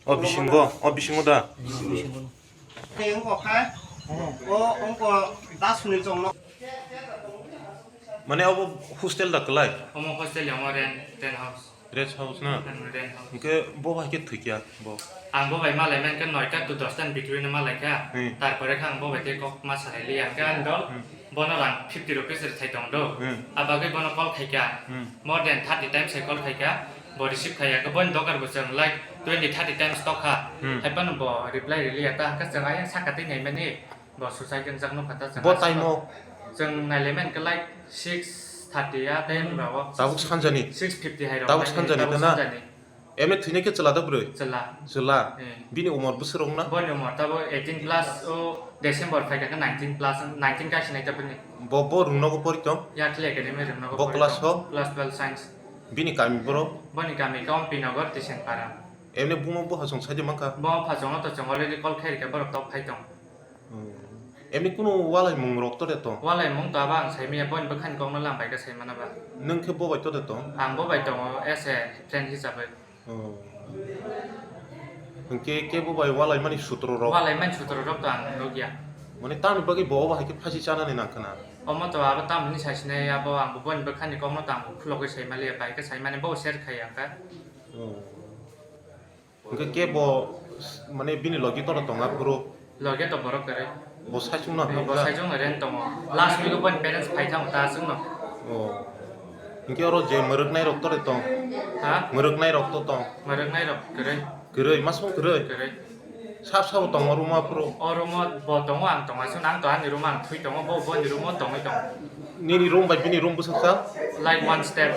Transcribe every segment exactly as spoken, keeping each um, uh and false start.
O bisingo, o bisingo da. Tei wngkha, o wngkha da Sunil chongno. Mane obo hostel da kwlai? Omo hostel ya, omo rent, rent house. Rest house na? Hmm, rent house. Hwnkhe bo hai khe thwikya bo? Ang bo bai malai mankha noita to dosta ni between no malai kha. Hmm. Tarpore khe ang bo bai tei kok ma salai liya. Hwnkhe ang dol, hmm, bono rang fifty rupees rwthai tong do. Hmm. Abagwi bono call khaikha. Hmm. More than thirty times hai call khaikha. Bo receive khaiya. Khe bono dogar bo chwng like twenty thirty times tokha. Hmm. Hai phano bo reply rwliya ta. Hwnkhe chwng ayang saka tei naimani. Bo suicide wngjak nukha ta chwng. Bo aswk time o? Chwng nailaimani khe like six thirty ya tei wng rao. Tabuk sanjani? Six fifty hai rao. Tabuk sanjani ta na? Tabuk sanjani. Emni thwinai khe chwla da bwrwi? Chwla. Chwla? Eh. Bini umor bwswk rok na? Boni umor tabuk eighteen plus o December phaikha khe nineteen plus, nineteen kaisinai ta bini. Bo, bo Rungnogo pori tong? Yakli Academy Rungnogo pori tong. Bo class o? Class twelve science. Bini kami borok? Boni kami khe Ompinagar Tisenpara. Emni buma buha chwng saidi mankha? Buma buha chwngno to chwng already call khairikha borok tok phai tong. Hmm. Emni kunu walaimung rok to de tong? Walaimung to abo ang saimanya, boni bwkhani kokno lambai khe saimana ba. Nwng khe bo bai to de tong? Ang bo bai tongo as a friend hisabwi. Oh. Hwnkhe kebo bai walaimani sutro rok? Walaimani sutro rok to ang nukya. Mane tamni bagwi bo obo hai khe phaisi chanani nangkha na? Omo to abo tamoni saisinai, abo ang bo boni bwkhani kokno to ang bo khulogwi saimaliya, bai khe saimani bo share khaiya khe. Oh. Hwnkhe kebo mane bini logi toro tonga phuru? Logi to borok kwrwi. Bo saichung no hai kha? Bo saichung no rent tongo. Last week o boni parents phai thango ta aswk no. Oh. Hwnkhe oro je mwrwknai rok tore tong? Ha? Mwrwknai rok to tong? Mwrwknai rok kwrwi. Kwrwi, masong kwrwi? Kwrwi. Sab sabo tongo room o phuru? O room o bo tongo, ang tongo, aswk no ang to ani room o ang thwi tongo, bo boni room o tongwi tongo. Nini room bai bini room bwswk sa? Like one step.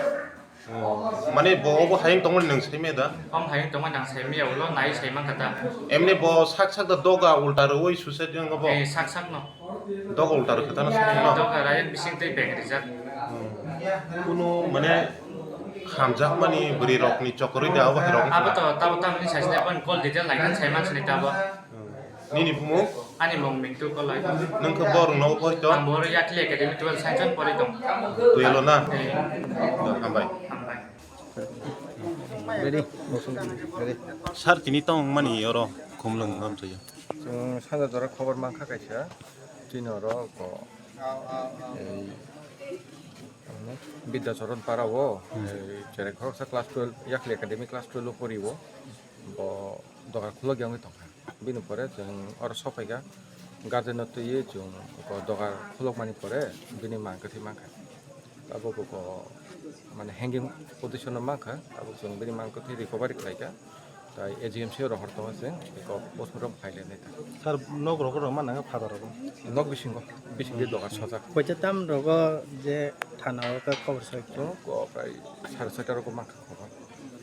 Oh, mane bo obo hayung tongmani nwng saimaya da? Om hayung tongmani ang saimaya, ulo nai saimankha ta. Emni bo sak sak da doga ulta rwui suicide wngkha bo? Eh, sak sak no. Doga ulta rwkha ta na sak no? Doga rai bising tei beng rijak. Hmm. Kunu mane hamjakmani bwrwi rokni chokrwi da obo hai rok wngkha. Abo to tabo tamni saisne, aboni call detail naikhe saiman sini tabo. Hmm. Nini bumung? Ani mung Mintu Koloi. Nwng khe bo rwngno bo to? Ang bo oro Yakli Academy twelve science o pori tong. Twelve o na? Eh. Hambai. Hambai. Ready? Ready. Sir, tini tong mani oro Khumlwng amchaio. Chwng sanja jora khobor mankha kaisa. Chini oro ko, ei, Bidyacharan para o, hmm, ei, cherai khoroksa class twelve, Yakli Academy class twelve o pori o. Bo dogar khulok ya wngwi tongkha. Bini pore chwng oro sokphaikha, guardian no twiwi chwng dogar khulokmani pore bini mang kwthwi mankha. Tabuk bo mane hanging position o mankha, tabuk chwng bini mang kwthwi recovery khlaikha. Tai A G M C o rohor tongo chwng, eko postmortem khlai lainai ta. Sir, nok rogo rok mana father rogo? Nok bisingo, bisingtwi dogar sojak. Koita tam rogo je thana o khe khobor soi khe? Chwng ko prai sare soita rogo mankha khobor.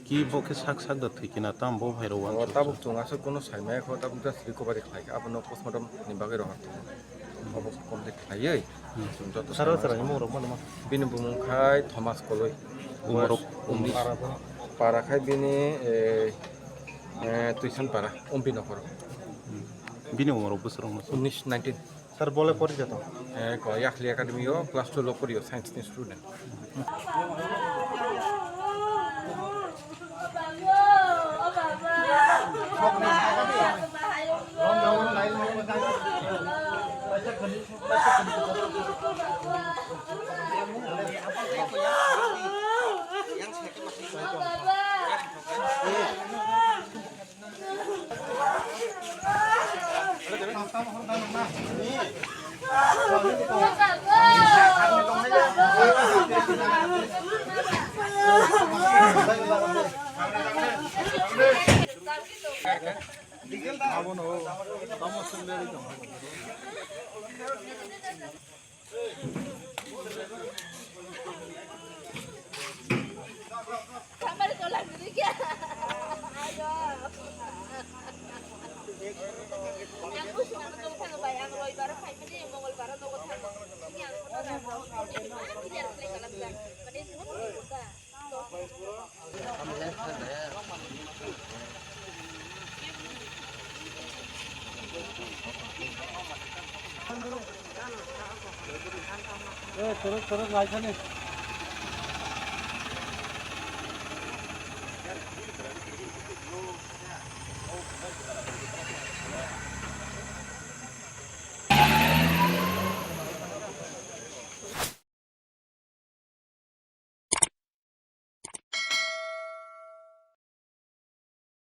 Ki bo khe sak sak da thwi khe na, tamo bo hai rok uansuk tabuk chwng aswk kunu sai maya kho, tabuk just recovery khlai kha, abono postmortem ni bagwi rohor tongo. Obo complete khlaiwi chwng joto saro sai sara ni mung rok mano ma. Bini bumung khai Thomas Koloi. Umorok? Unis. Para khai bini, eh, eh, Tuisan para, Umpi nokhoro. Bini umorok bwswk rok no? Unis, nineteen. Sir, bole pori jato? Eh, ko Yakli Academy o class twelve o pori o, science ni student. Eh, turun, turun, naikani.